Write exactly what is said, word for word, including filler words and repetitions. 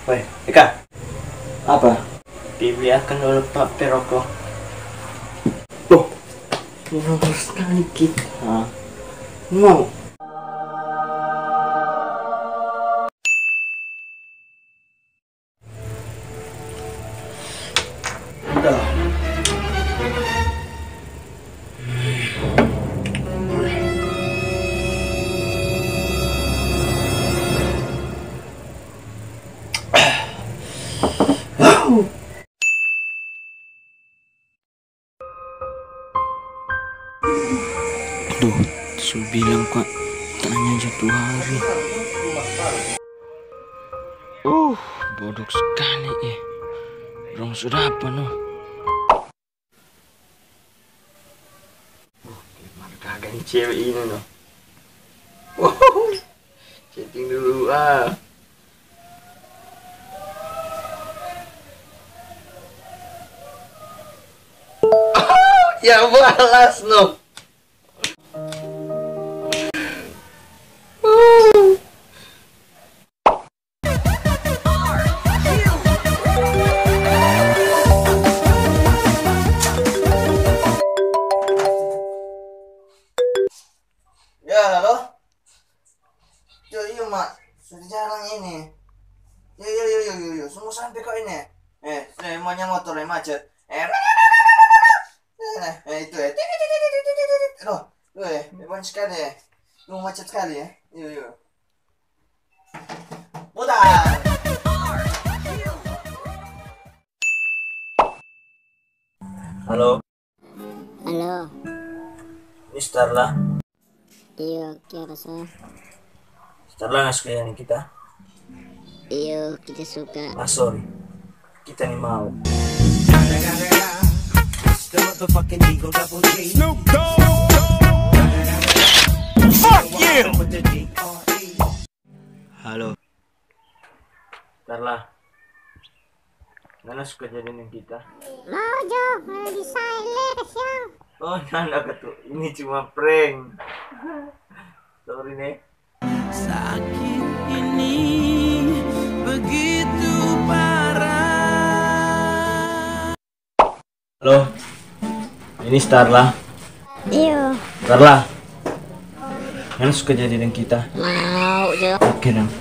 Woi, Eka. Apa? Pi bli akang dolo pa pe roko. Oh, murah skali kita. Mau. Dah. Duh, su bilang kwa tanya ja tu hari. Uh, bodok skali eh. Dong su dapa no? Uh, mar kaga ni cewe ini no. Chatting dulu ah. Ya balas no. Ya, halo? Yo, iyo, Mak. Sudah jalan ini. Yo, yo, yo, yo, yo, yo. Semua sampai kok ini. Eh, eh, maunya motor yang macet. Eh, eh, eh, itu eh. Aduh, aduh eh, beban sekali eh. Lu macet sekali ya. Yo, yo. Putar. Halo. Halo. Ini Starla. Iyo, kiapa so? Starla nggak suka jadi kita? Iyo, kita suka. Ah, sorry. Kita ni mau. Fuck you. Halo. Starla. Ngana suka jadi deng kita? Mau jo, ngana di silent, kasiang. Oh, nyanda katu. Ini cuma prank. Sorry ne. Sakit ini begitu parah. Halo, ini Starla. Iyo. Starla, ngana suka jadi deng kita? Mau jo. Oke dong.